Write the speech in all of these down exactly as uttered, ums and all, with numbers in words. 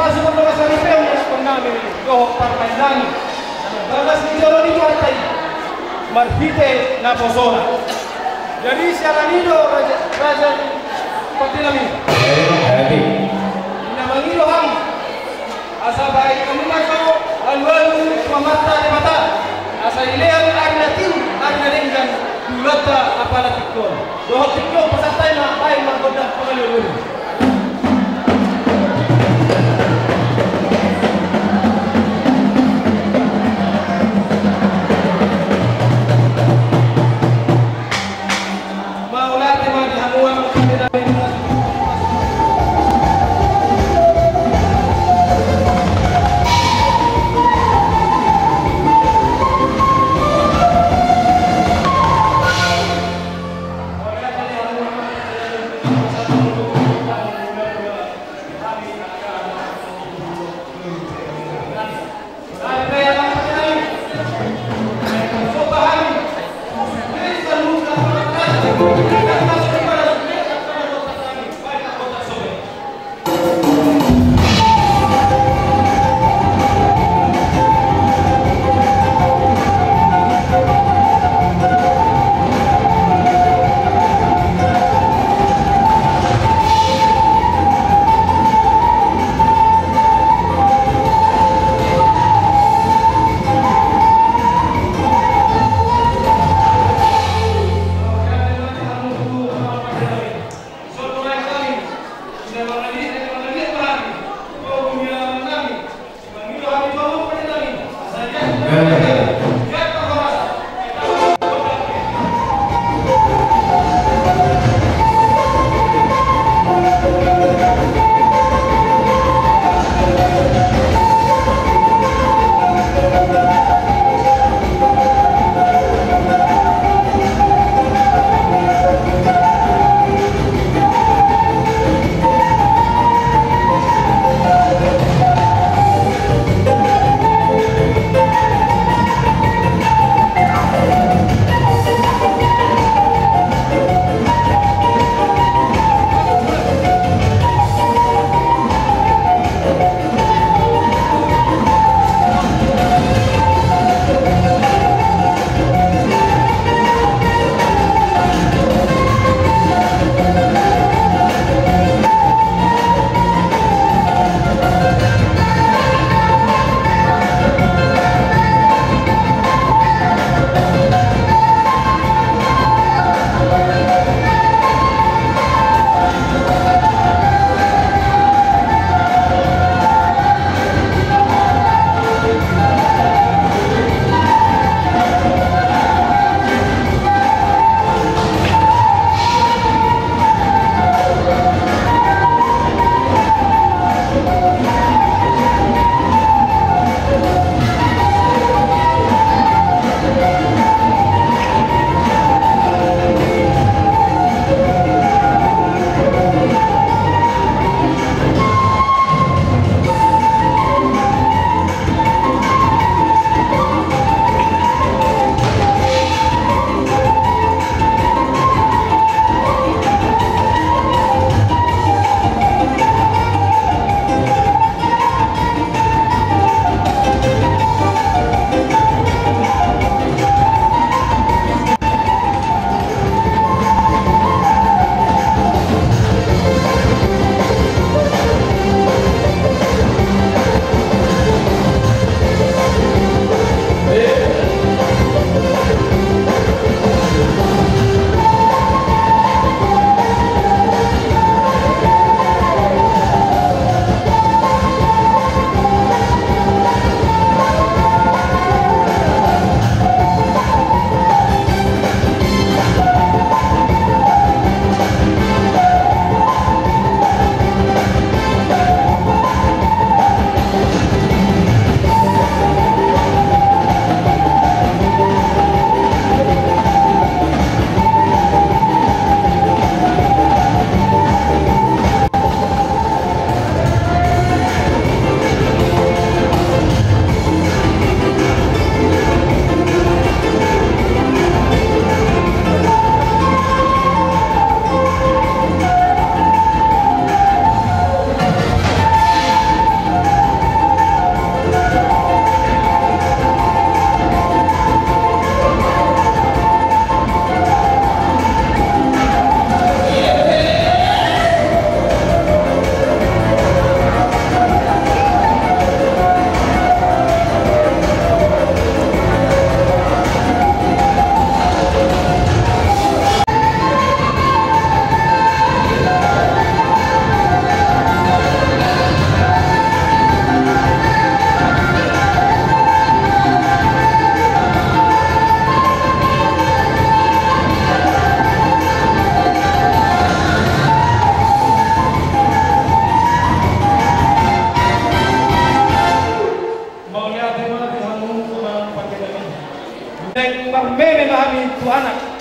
Suhut dongan saripeon, dongan nami dohot parumaen nami, bagas ni jolo ni Tuhanta i, marhite naposona. Jadi siala ni i do raja, raja ni parti nami. Ina mangido hami asa baen hamu ma jo alualu tu Amanta Debata asa dilehon ari na tiu, ari na denggan tu ulaonta apala tingki on. Dohot tingki on pasahat hami ma baen margondang pangalialualu.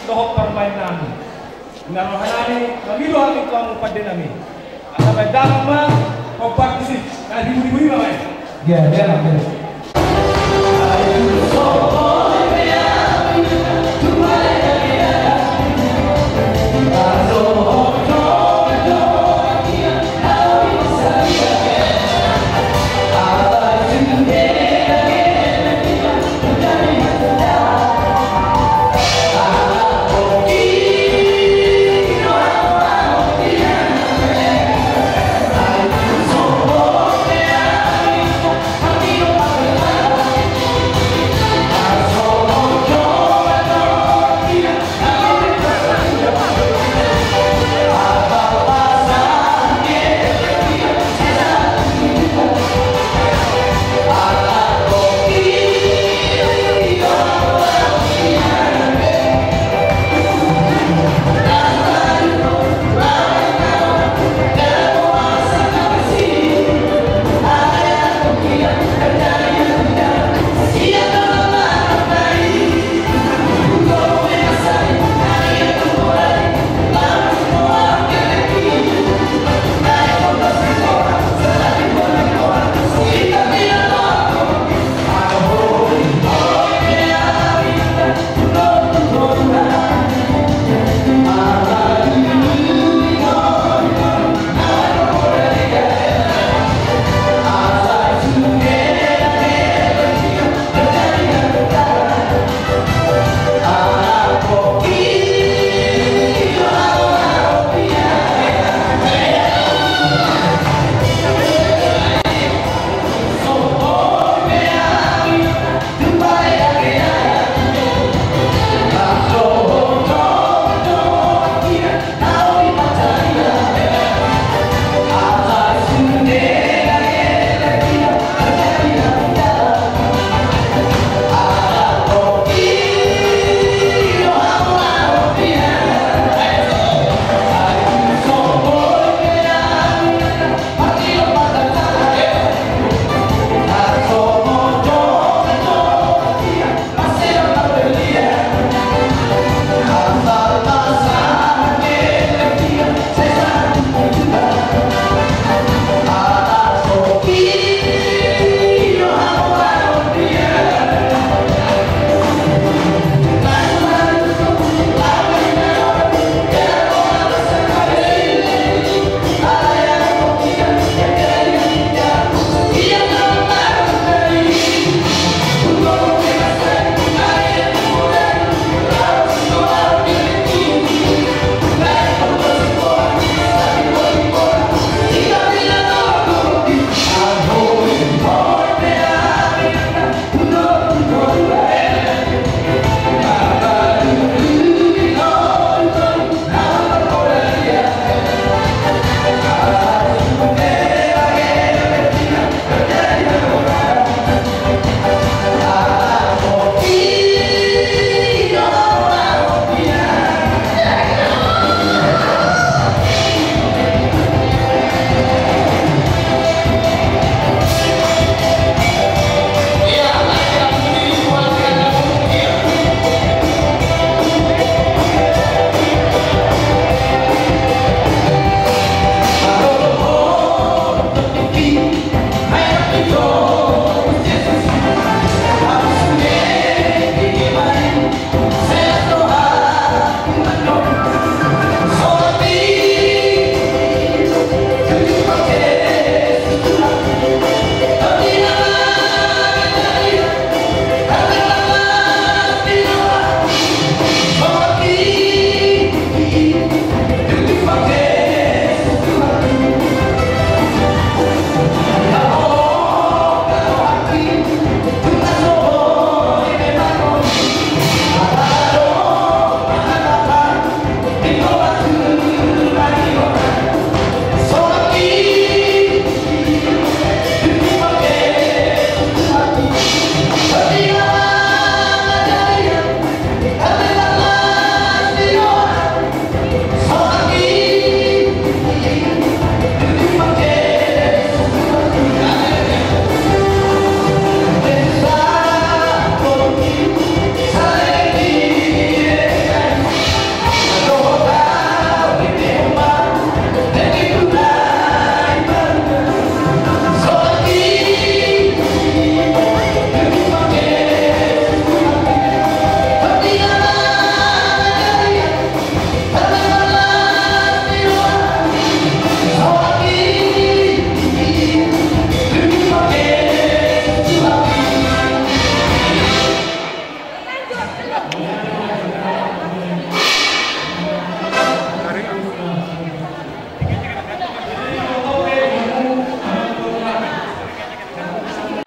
dohot parmaennami. Na rohanami mangido hami tu hamu pandenami. Asa baen damang ma hombar tusi. Na dibudi-budi ma baen. Iya, iya, iya.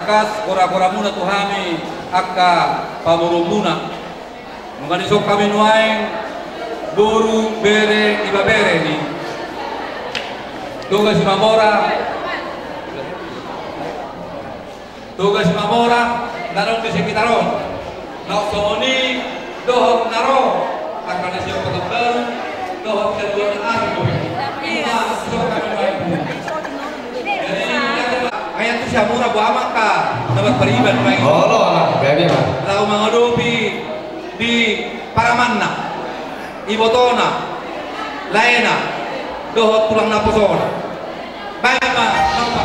Kas gora-goramuna tu hami angka pamoruonmuna. Nunga dison hami nuaeng boru, bere, ibebere ni Toga Simamora. Toga Simamora na adong di sekitar on. Na songon i dohot na ro angka na sian Pekanbaru dohot na dua na ari dope. Ima so hami nuaeng. Jadi, ayat tu Simamora, boha ma angka na marpariban nuaeng? Olo, ala, jadi ma. Laho mangadopi di paramanna, ibotona, laena, dohot tulang naposona. Baen ma, baen ma.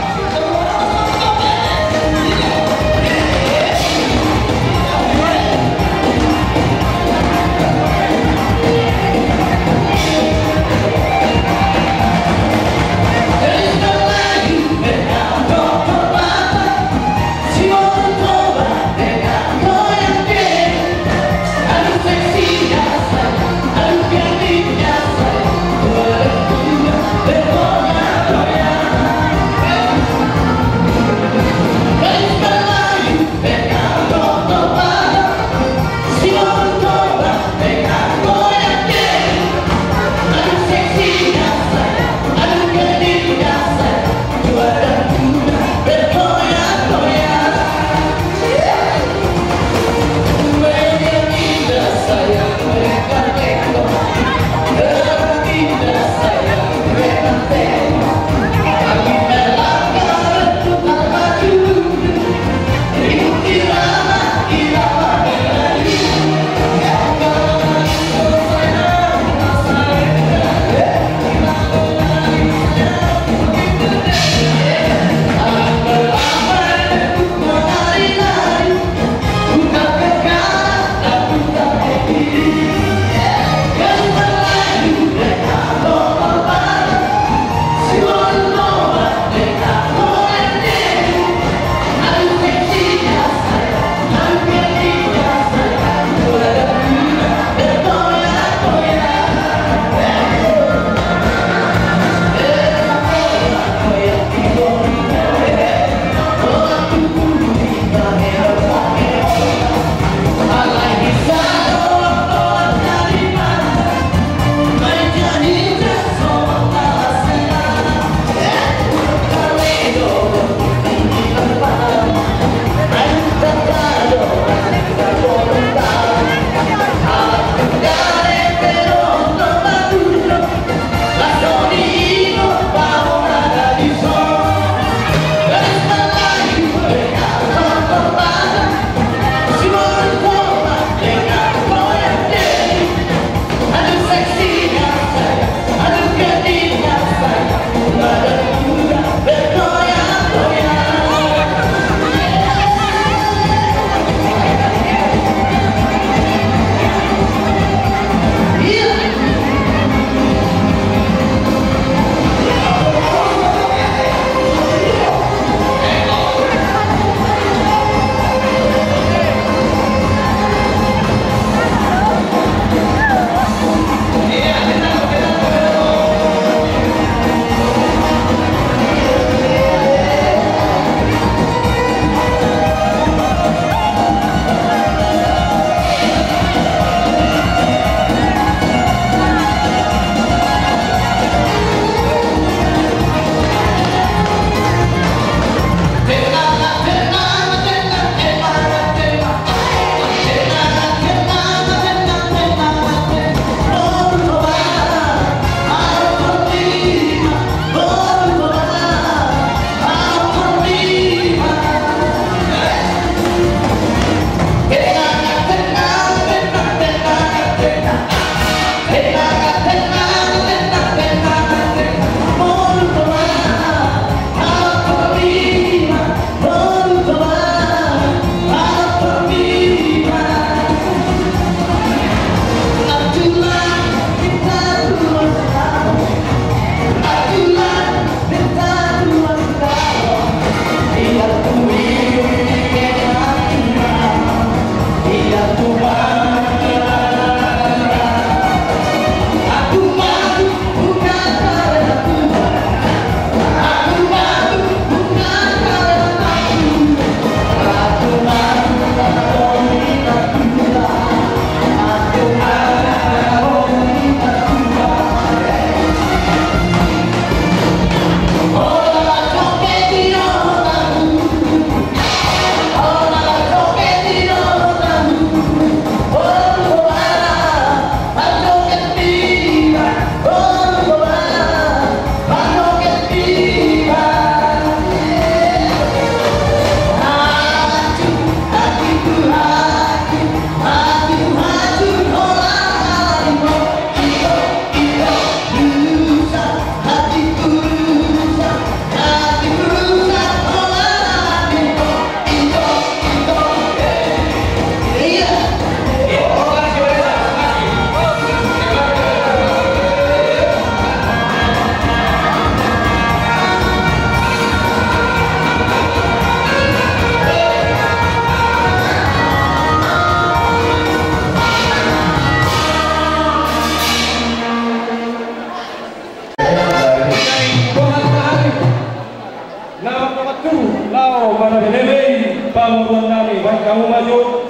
Na mardongan tubu laho manang lebei pamoruon nami, baen hamu ma jo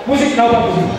musik na opat musik.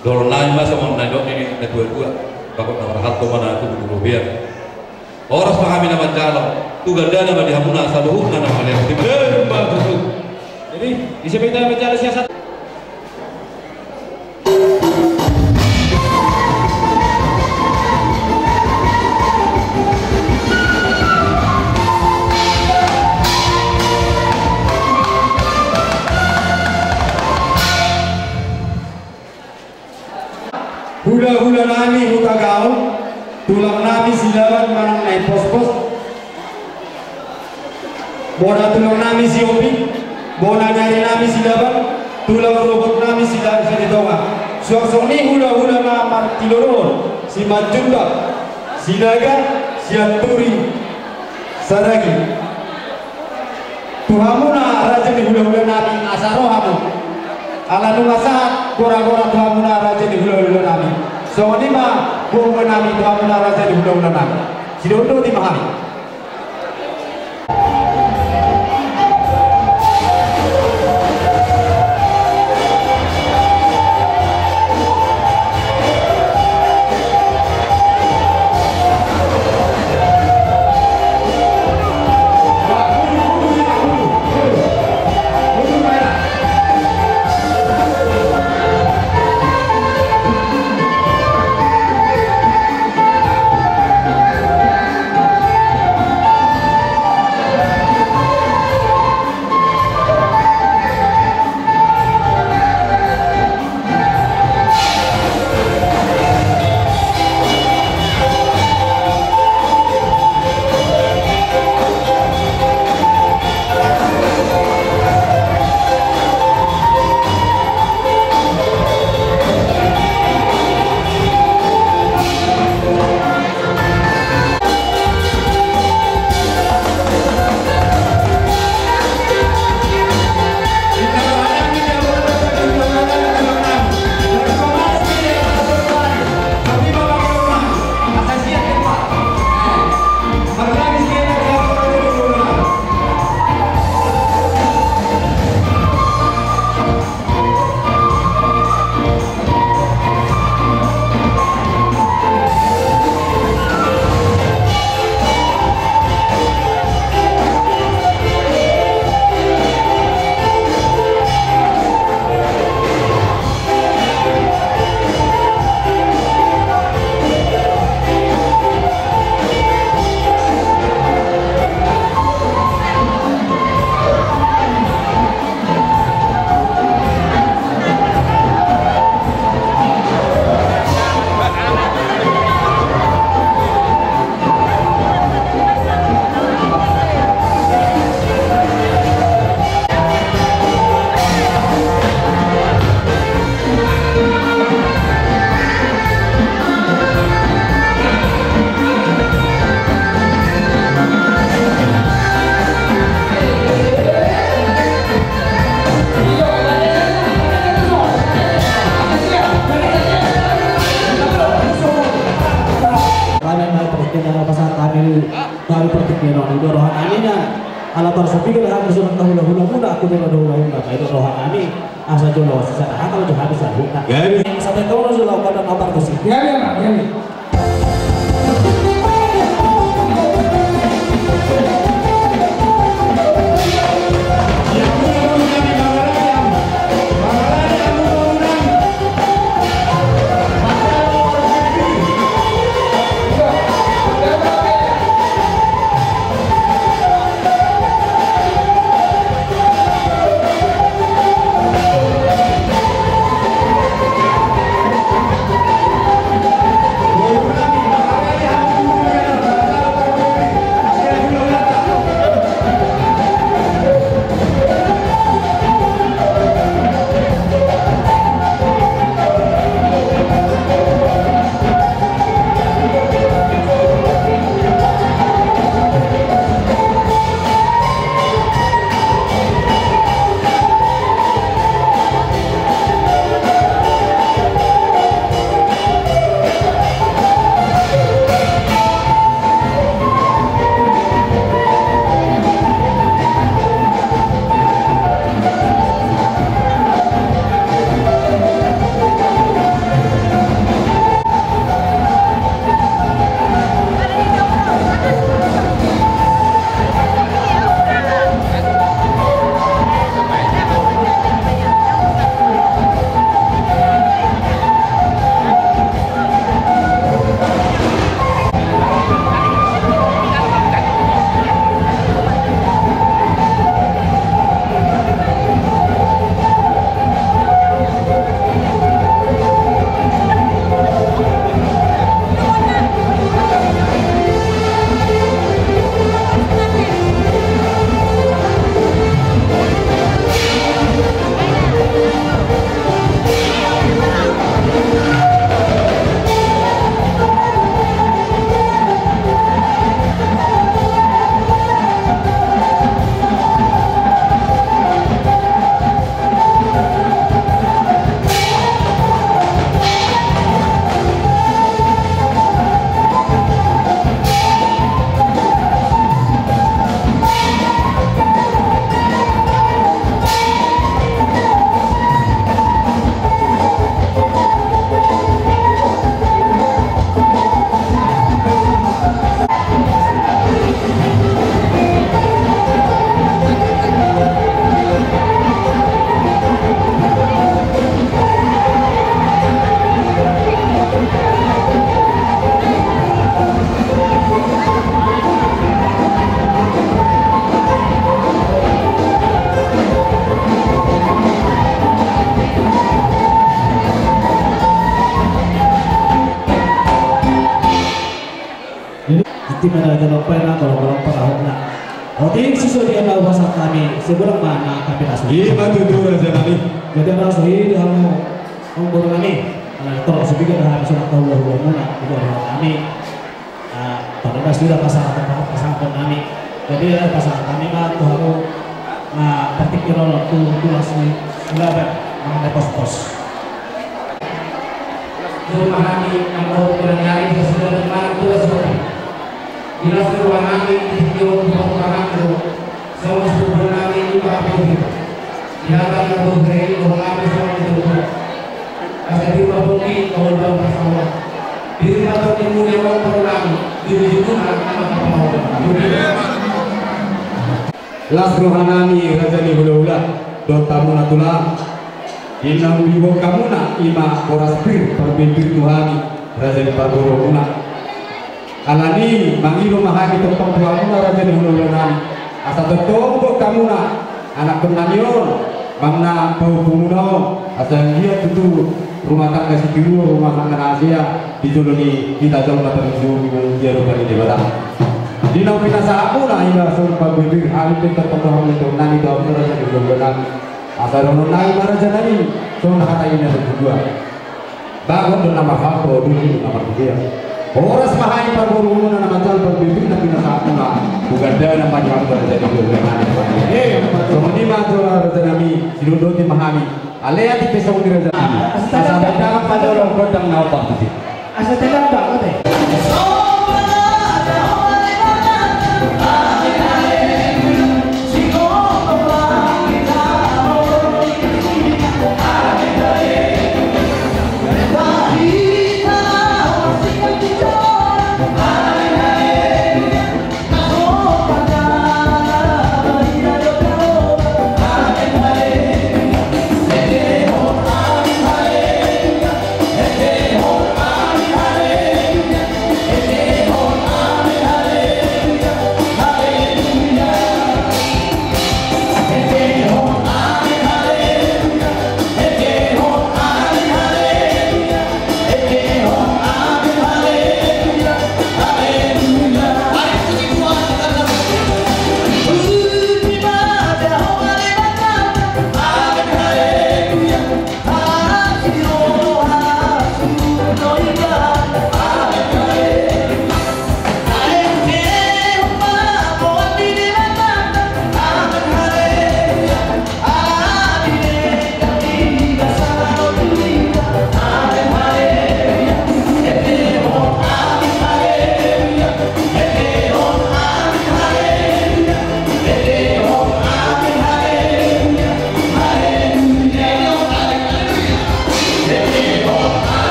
Dohonon nami ma songon na nidok ni natuatua, bagot na marhalto ma na tubu di robean. Horas ma hami na manjalo, tu gandana ma di hamuna saluhutna na mangalean. Jadi, ise pe hita na manjalo siasat. Hulahula nami Hutagaon, tulang nami Silaban manang Naipospos. Bona tulang nami Sihombing, bona ni ari nami Silaban, tulang rorobot nami Sila-, Silitonga. Suang songon i hulahula na martilolohon, Simanjuntak, Sinaga, Sianturi, Saragi. Tu hamuna raja ni hulahula nami, asa ro hamu. Ala nunga sahat goragora tu hamuna raja ni hulahula nami. Songon i ma boa nami tu hamuna raja ni hulahula nami. Sidondoti ma hami. Hami ma partingkian na pasahat hami, hami partingkian on, i do roha nami nian. Ala tarsopingkir hami songon na hulahula muna, angkup ni roha ni hulahula, i do roha nami. Asa jolo sisada hata ma jo hami saluhutna. Gabe. Sampe tolu jolo kota na partusi. Gabe ma, gabe. Di mana jalan pena, kalau-kalau perahunya. Oke, sesuai dengan bahasa kami, seberang mana kami masuk. Ima tutu, raja nami. Jadi, raja, ini kamu, kamu baru kami. Nah, terus juga dah, sudah tahu, baru muna, juga baru kami. Nah, pada pas sudah pasang, pasang, pasang nami. Jadi, ya, pasang kami mah, tuh, aku, nah, petik kira lo, tuh, tuh, asli, sudah, Bang, mengenai pos-pos. Jolo ma hami, anggo penandari, sesudah dengan tugas, Bang. Di las ni roha nami, di tingki on, di pangkurangan do, songon sipulpul nami, di pangkurangan do. Di hata ni pangkurangan do, di pangkurangan do. Asa di rumah pongki, kau dalam pasawa. Di rumah pongki, mulia mau perulami, di ujung rumah, anak apa mau. Las roha nami, raja ni hulahula, dohot hamuna tulang. Di na huboan hamuna, ima boras pir, parbue pir tu hami, raja ni parboruonmuna. Alani mangido ma hami tongtong tu hamuna raja ni hulahula nami. Asa tongtong boan hamuna anakkon nami on, manang na pahompumuna on. Asa anggiat tutu rumah tangga sitiruon, rumah tangga na hasea di jolo ni hita jolma tarlumobi di adopan ni Debata. Di na pinasahatmuna ima songon parbue pir, hami pe tongtong boan hamuna anakkon nami tu hamuna raja ni hulahula nami. Asa dohonon nami ma raja nami, songon hata i na tutu dua. Bagot do na marhalto, dulu do na marhugea. Horas ma hami parboruonmuna na manjalo parbue pir na pinasahatmuna. Hugandana ma di hamu raja ni hulahula nami. Songon i ma jolo raja nami, sidodoti ma hami. Alai atik pe songon i raja nami. Asa tendangan ma jolo gondang na opat tusi. Asa tendangan ma opat.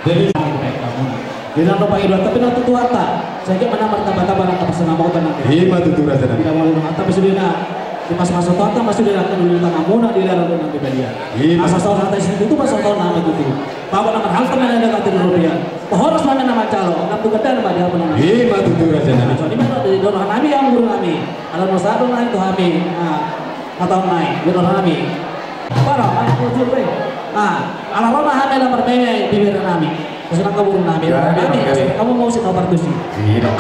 Jadi, di dalam Bapak Ibu, tapi nanti Tuhan tak, saya kira mana martamba-tamba nang kapasinamotan nanti. Ima tutu, Raja nami. Tidak mau nang, tapi sudah na, di masa-masa Tuhan tak, masih sudah na, dulu tangan muna di dalam nanti badia. Ima. Masa Tuhan tak itu, masa Tuhan nama tutu. Bapak nama hal teman ada kata rupiah. Horas mana nama calo, nang tu gede nama dia apa nama? Ima tutu, Raja nami. Jadi mana di dorong nami, yang guru nami. Ala no satu nami tu hami. Nah, atau nai, guru nami. Para, mana guru nami? Ah, ala ro ma hami ala marbege bibir nami. Terus nang kaburu nami, ya, nami, ya, ya. Kamu mau sih nomor tujuh. Iya.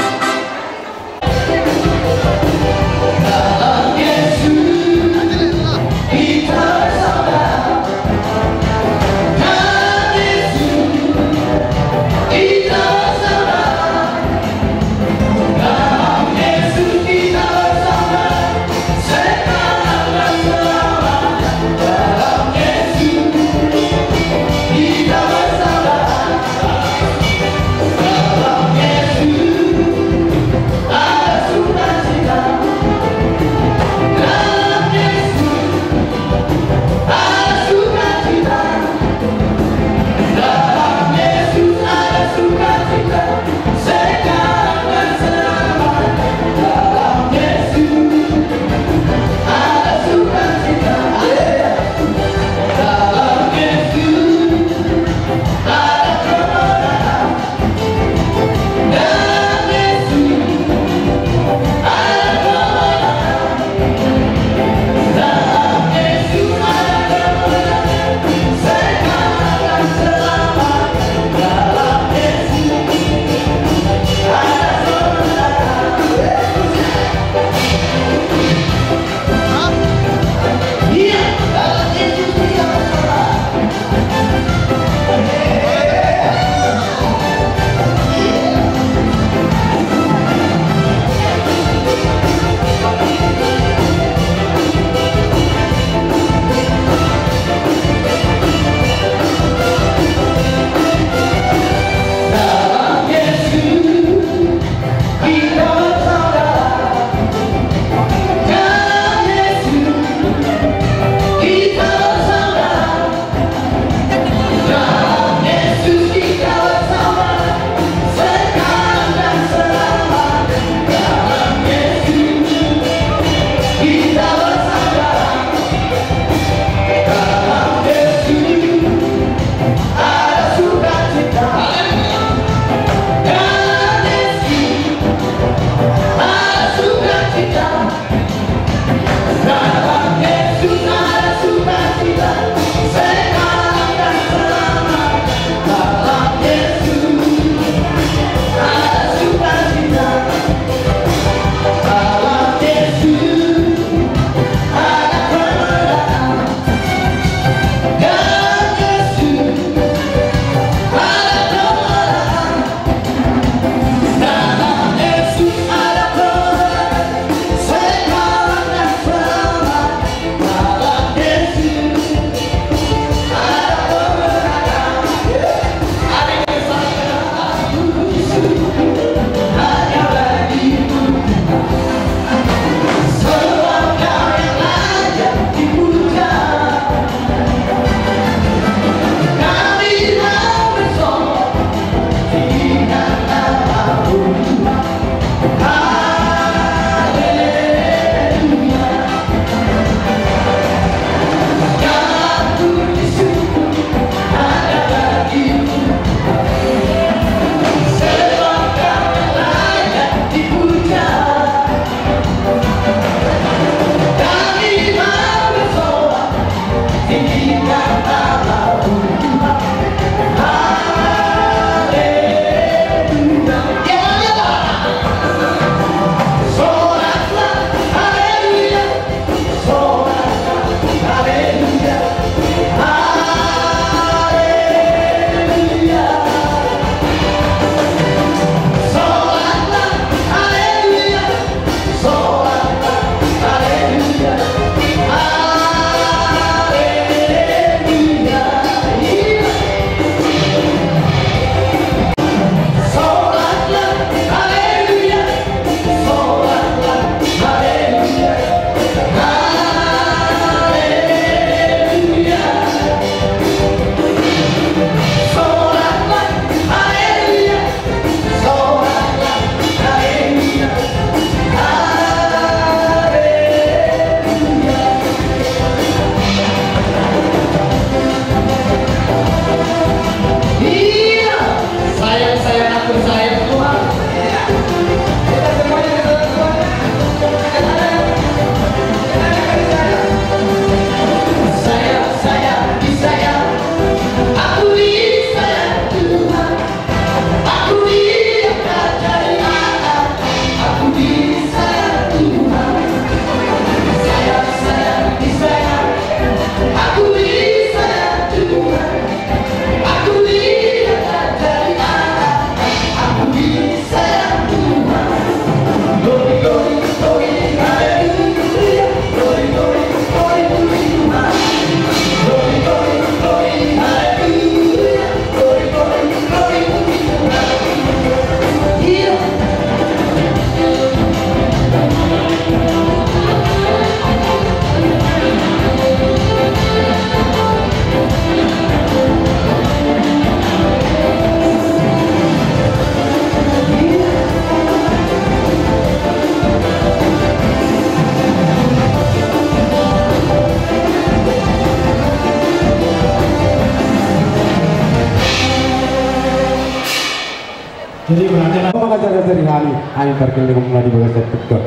Jadi berarti anak mangajari-ajari hami, hami parkilling muna di bagasan tukon.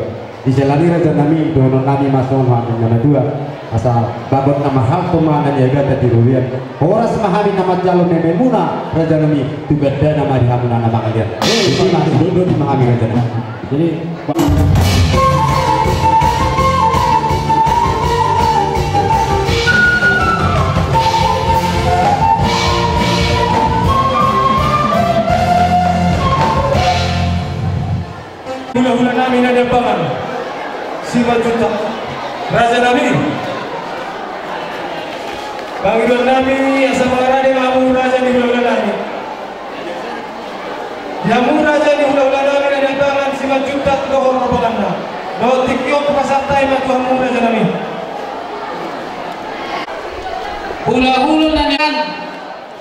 Di sela ni raja nami, dohonon nami ma songon hami na madua. Asa bagot na mahalto ma na niagatan di robean. Horas ma hami na manjalo meme muna raja nami, tu gandana ma di hamu na mangalean. Jadi ma, dohot ma hami raja nami. Jadi hulahula nami na di ambangan Simanjuntak, raja nami. Pangidoan nami asa mangarade ma hamu raja ni hulahula nami. Di hamu raja ni hulahula nami na di ambangan Simanjuntak dohot rombonganna. Dohot tingki on hupasahat hami ma tu hamu raja nami. Hulahula nami,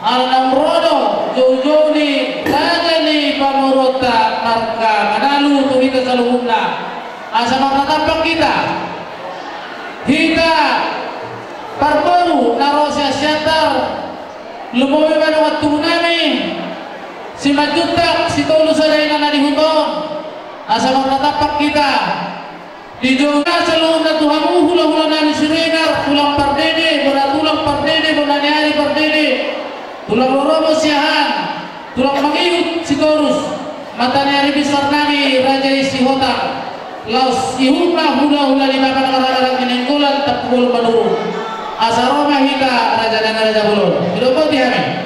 ala naung ro do joujou ni raja ni pamoruonta marga Manalu tu hita saluhutna. Asa marnatampak hita, hita parboru na ro sian Siantar. Lumobi ma dongan tubu nami Simanjuntak, Sitolu sada ina na di huta on. Asa marnatampak hita. Dijou ma saluhutna tu hamu hulahula nami Siregar, tulang Pardede, bona tulang Pardede, bona ni ari Pardede, tulang rorobot Siahaan, tulang mangihut Sitorus, mata ni ari besar nami raja i Sihotang. Laos ihut ma hulahula ni bapa na marhaha ni Nainggolan, Tampubolon Manurung. Asa ro ma hita raja nami raja bolon. Didok boti hami.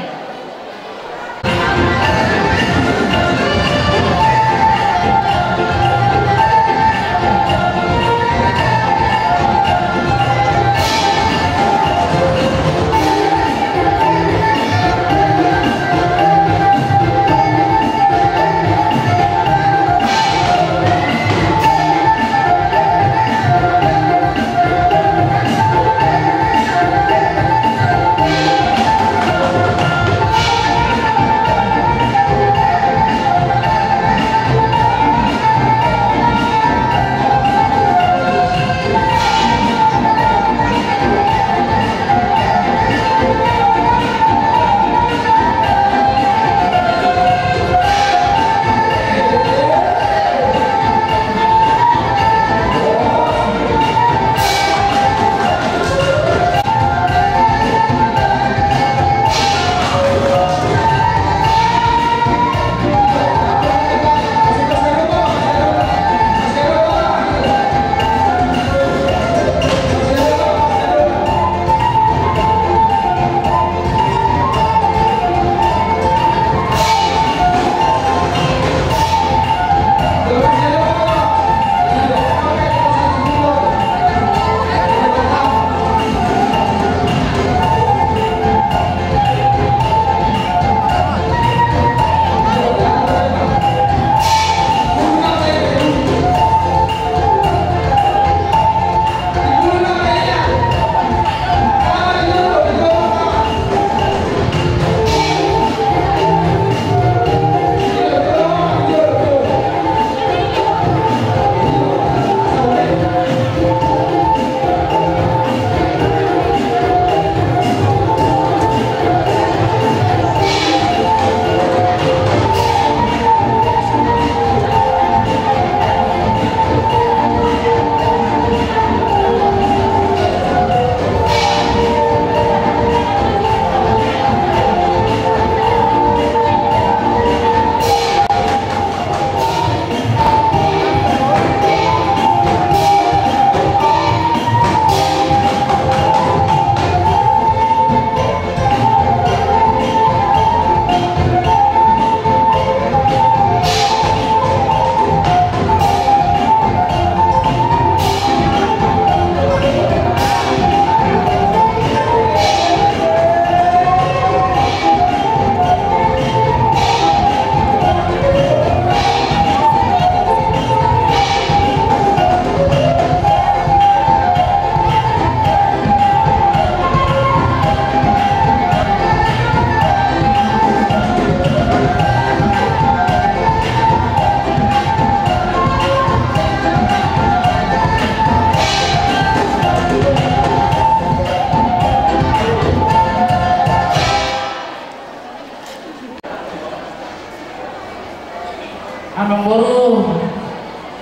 Amangboru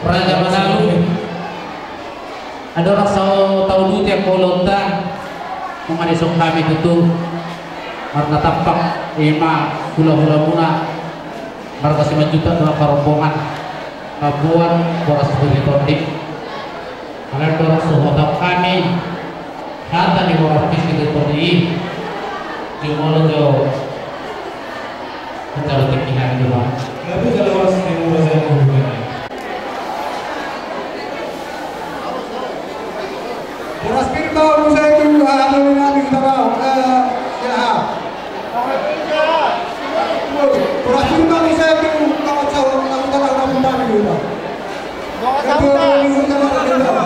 Raja Manalu, andorang so tauduti angka ulaonta, nunga dison hami tutu marnatampak, ima hulahulamuna marga Simanjuntak dohot angka rombongan mamboan boras pir ni tondi. Alai andorang so huhatahon hami hata ni boras pir ni tondi i, jumolo jo manjalo tingki hami do, Bang. Gabe jala horas ni boras pir ni tondi. Boras pir ma muse tu, ah, anu ni nami, kita mau, eh, ya. Boras pir ma muse tu, kawan saudara, kawan saudara, kawan saudara, kawan saudara.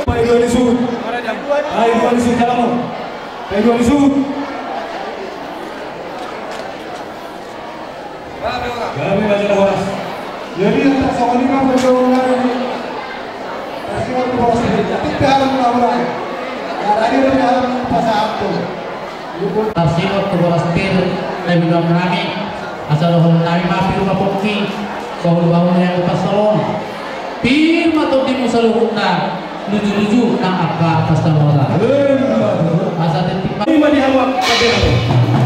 Pai dua ni suhut. Pai dua ni suhut, jalamu. Pai dua ni suhut. Gabe ma jala horas. Jadi, antara songon i ma pajou nami. Tarsingot tu boras pir, tapi pe halam na hurang. Jadi pe halam pasahathon. Tarsingot tu boras pir, na binong nami. Asa dohonon nami ma, pir ma pongki, bahulbahul na anggo pansalon. Pir ma tondimu saluhutna, lujuluju nang angka pansalonta. Asa tintin ma. Ima di hamu angka pande nami.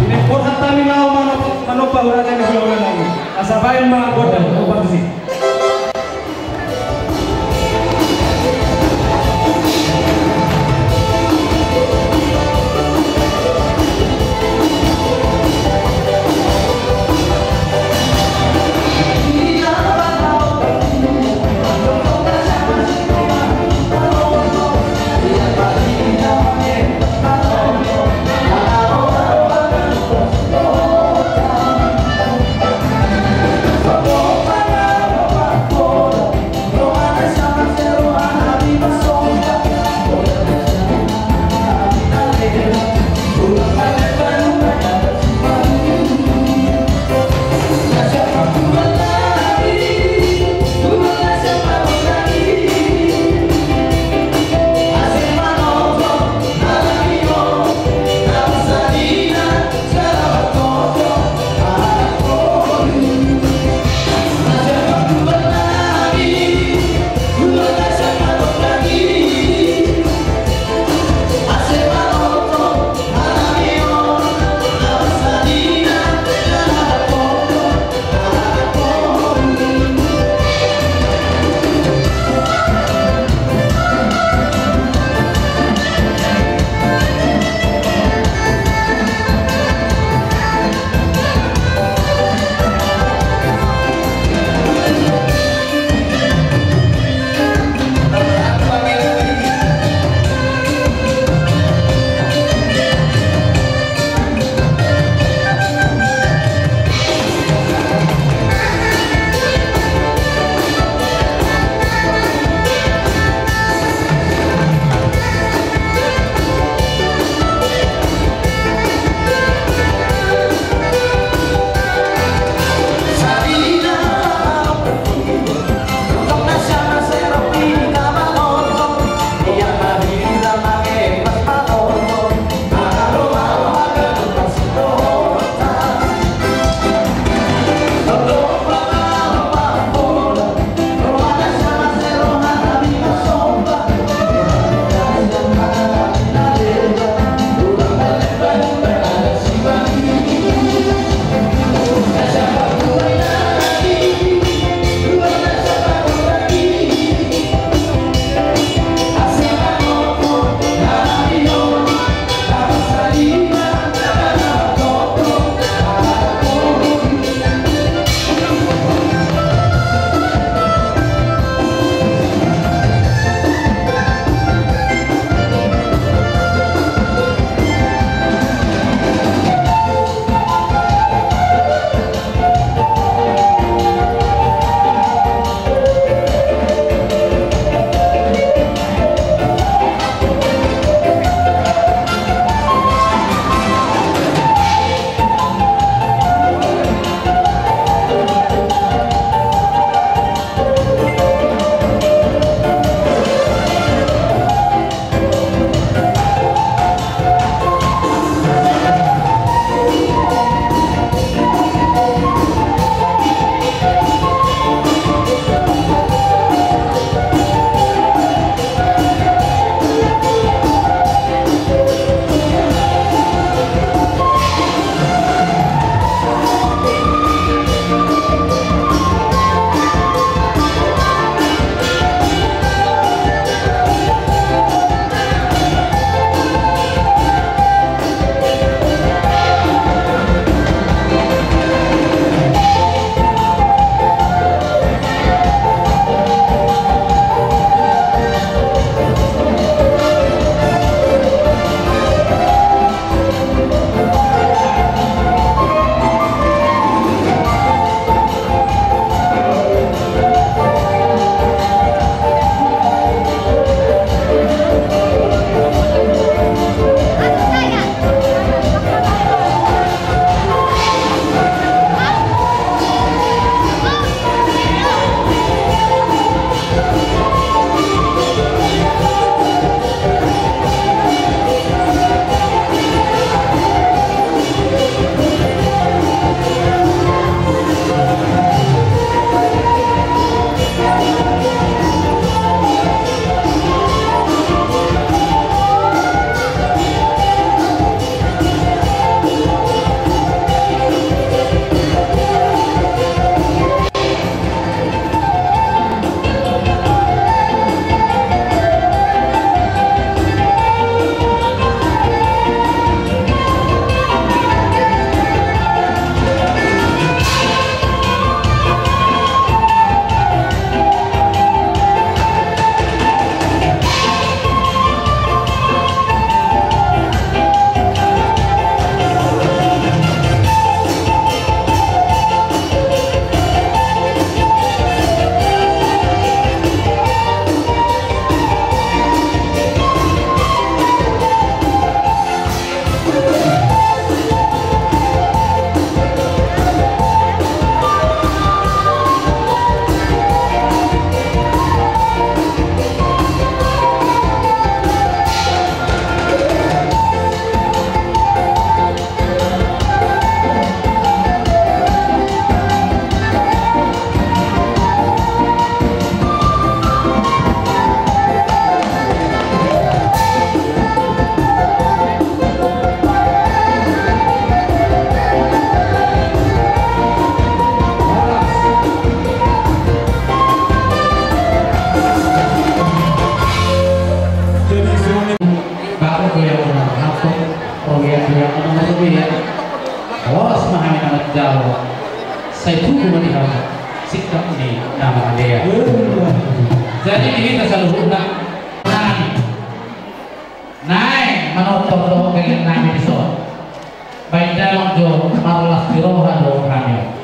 Ini borhat nami laho mano-, manomba hurang ni hulahula nami. Asa baen ma gondang, gondang tusi. Horas ma hami na manjalo, sai tubu ma di hamu sikap ni na mangalean. Jadi di hita saluhutna, nai, nai manortor dohot geleng nami dison. Baen damang jo, marlas ni roha do hami.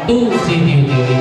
Tu sitiotio i